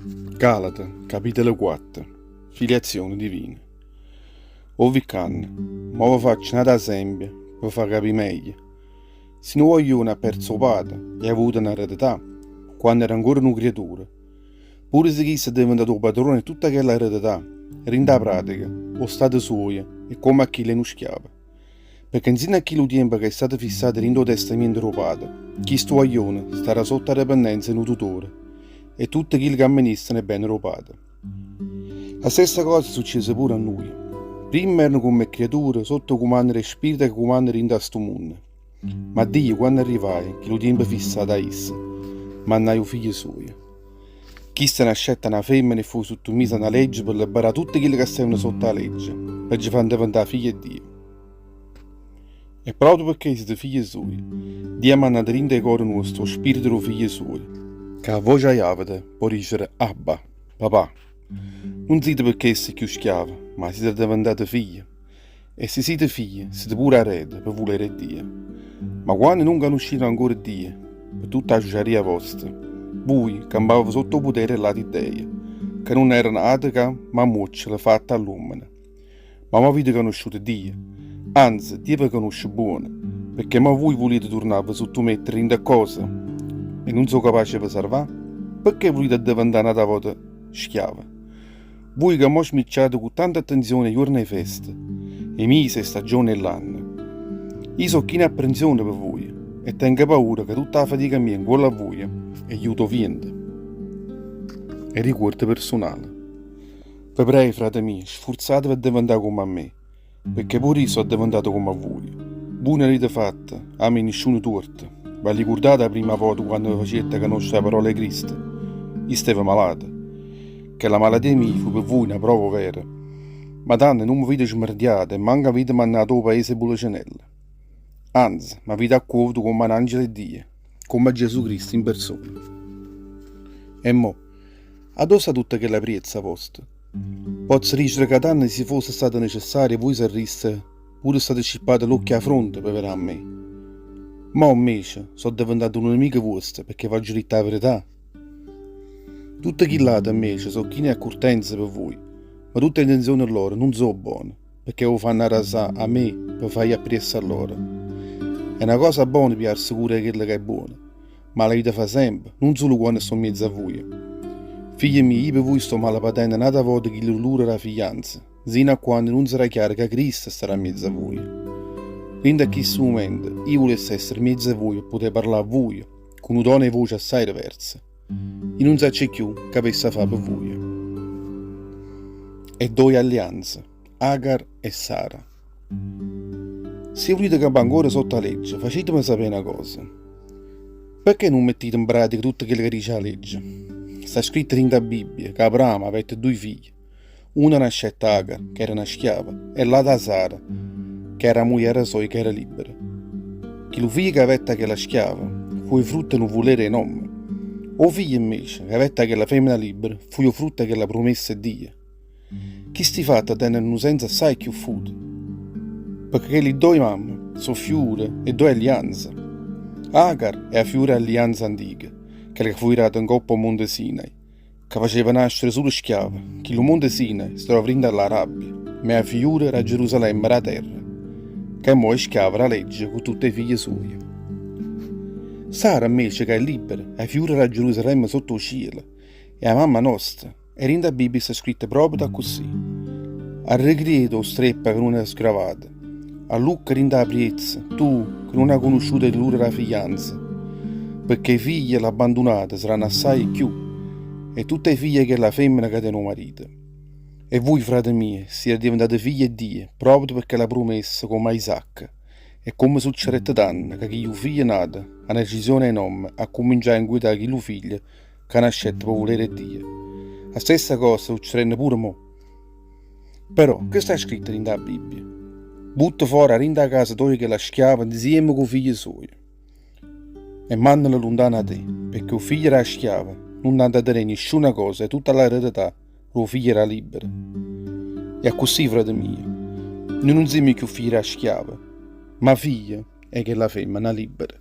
Galate, capitele quatte, Filiazione divina. O vi ccanno, mo ve faccio n'ato asempio pe ve fa capì meglio. Si nu guaglione ha perzo 'o pate e ha avuto n'eredità quanno era ancora nu criaturo, pure si chisto è diventato 'o padrone 'e tutta chella eredità, dint' 'a pratica 'o stato suojo è comme a chillo 'e nu schiavo. Pecché nzino a chillu tiempo ca è stato fissato dint' 'o testamiento d' 'o pate, chisto guaglione starà sotto 'a depennenza 'e nu tutore 'e tutte chille ca amministrano 'e bene d' 'o pate. A stessa cosa succese pure a nuje. Primma erano comm' 'e criature sotto 'o cumanno d' 'e spirite ca cumannano dint' 'a stu munno. Ma Dio, quanno arrivaje chillu tiempo fissato 'a isso, mannaje 'o figlio sujo. Chisto nascette 'a na femmena e fuje suttumiso a na legge pe liberà tutte chille ca stevano sotto 'a legge, pe ce fà addeventà figlie 'e Dio. E proprio pecché site figlie suoje, Dio ha mannato dint' 'e core nuoste 'o spirito d' 'o Figlio suojo, ca a voce aiavete pò dicere, Abba, papà. Nun site pe chesto cchiù schiave, ma site addeventate figlie. E si site figlie, site pure arede pe vulere 'e Dio. Ma quanno nun canuscite ancora Dio, pe tutta 'a ciuciaria vosta, vuje campaveve sotto 'o putere 'e ll'ati ddeje, ca nun erano ate ca mammuoccele fatte 'a ll'uommene. Ma mo avite canusciuto Dio, anze, Dio ve canusce buono, pecché mo vuje vulite turnà a ve suttumettere dint' 'e ccose e nun so' capace 'e ve sarvà? Pecché vulite addeventà n'ata vota schiave? Vuje ca mo smicciate cu tanta attenzione 'e juorne 'e festa, 'e mise, 'e staggione 'e ll'anne. Io so' chino 'e apprenzione pe vuje e tengo paura ca tutta 'a fatica mia 'ncuollo a vuje è juta 'o viento. E ricuorde persunale. Ve prego, frate mio, sfurzateve 'e diventà comme a me, pecché pure io so' addeventato comme a vuje. Vuje nun avite fatto a me nisciuno tuorto. V'allicurdate 'a primma vota quanno ve facette canoscere 'a parola 'e Cristo? Io stevo malato. Chella malatia mia fu pe vuje na prova overa. Ma tanno nun m'avite smerdiato e manco avite mannato 'o paese 'e Pulecenella. Anze, m'avite accuovuto comme a n'angelo 'e Dio, comme a Gesù Cristo in persona. E mo, addò sta tutta chella priezza vosta? Pozzo dicere ca tanno si fosse stato necessario vuje sarriste pure state scippate l'uocchie 'a fronte pe vedè a me. Mo invece so' diventato nu nemico vuosto pecché v'aggio ditto 'a verità. Tutte chill'ate invece so' chine 'e accurtenza pe vuje, ma tutte 'e intenzioni lloro nun so' bone, pecché 'o fanno arrasà a me pe fa' ji appriesso a lloro. È na cosa bona pigliarse cura 'e chello ca è buono, ma l'avite fa' sempe, nun sulo quanno sto 'mmiezzo a vuje. Figlie mieje, io pe vuje sto malapatenno n'ata vota chillu dulore d' 'a figlianza, nzino a quanno nun sarà chiaro ca Cristo starà 'mmiezzo a vuje. Dint' a chistu mumento, io vulesse essere 'mmiezzo a vuje pe putè parlà a vuje, cu nu tono 'e voce assaje diverso. Io nun saccio cchiù che avess' 'a fà pe vuje. E doje alleanze, Agar e Sara. Si vulite campà ancora sotto 'a legge, faciteme sapè na cosa. Pecché nun mettite 'npratica tutto chello ca dice 'a legge? Sta scritto dint' 'a Bibbia ca Abramo avette duje figlie, uno nascette 'a Agar, ca era na schiava, e ll'ato 'a Sara, ca era 'a mugliera soja ca era libbera. Chillu figlio ca avette 'a chella schiava fuje frutto 'e nu vulere 'e n'ommo. O figlio invece ca avette 'a chella femmena libbera fuje 'o frutto 'e chella prumessa 'e Dio. Chisti fatte teneno nu senso assaje cchiù futo, pecché chelli ddoje mamme so' fiure 'e ddoje allianze. Agar è 'a fiura 'e 'allianza antica, chella ca fuje data 'ncopp' 'o monte Sinai, ca faceva nascere sulo schiave, chillu monte Sinai se trova dint' 'a ll'Arabia, ma è 'a fiura d' 'a Gerusalemme d' 'a terra, ca mo è schiava d' 'a legge cu tutt' 'e figlie suoje. Sara 'mmece ca è libbera, è 'a fiura d' 'a Gerusalemme sott' 'o cielo, è 'a mamma nosta. E dint' 'a Bibbia sta scritto proprio accussì, Arrecriete 'o streppa ca nun è sgravato, allucca dint' 'a priezza, tu ca nun 'a cunusciuto 'e dulure d' 'a figlianza, pecché 'e figlie 'e l'abbandunate saranno assaje 'e cchiù 'e tutt' 'e figlie 'e chella femmena ca tene 'o marito. E vuje, frate mie, site addiventate figlie 'e Dio proprio pe chella prumessa comme a Isacco, e comme succedette tanno ca chillu figlio nato 'a na decisione 'e n'ommo accumminciaje a 'nquietà chillu figlio ca nascette p' 'o vulere 'e Dio. A stessa cosa sta succedenno pure mo. Però, che sta scritto dint' 'a Bibbia? Butta fora 'a dint' 'a casa toja chella schiava 'nzieme cu 'o figlio suojo e mannalo luntano 'a te, pecché 'o figlio d' 'a schiava nun ha da tené nisciuna cosa 'e tutta l'eredità d' 'o figlio d' 'a libbera. E accussì, frate mio, nuje nun simmo cchiù figlie d' 'a schiava, ma figlie 'e chella femmena libbera.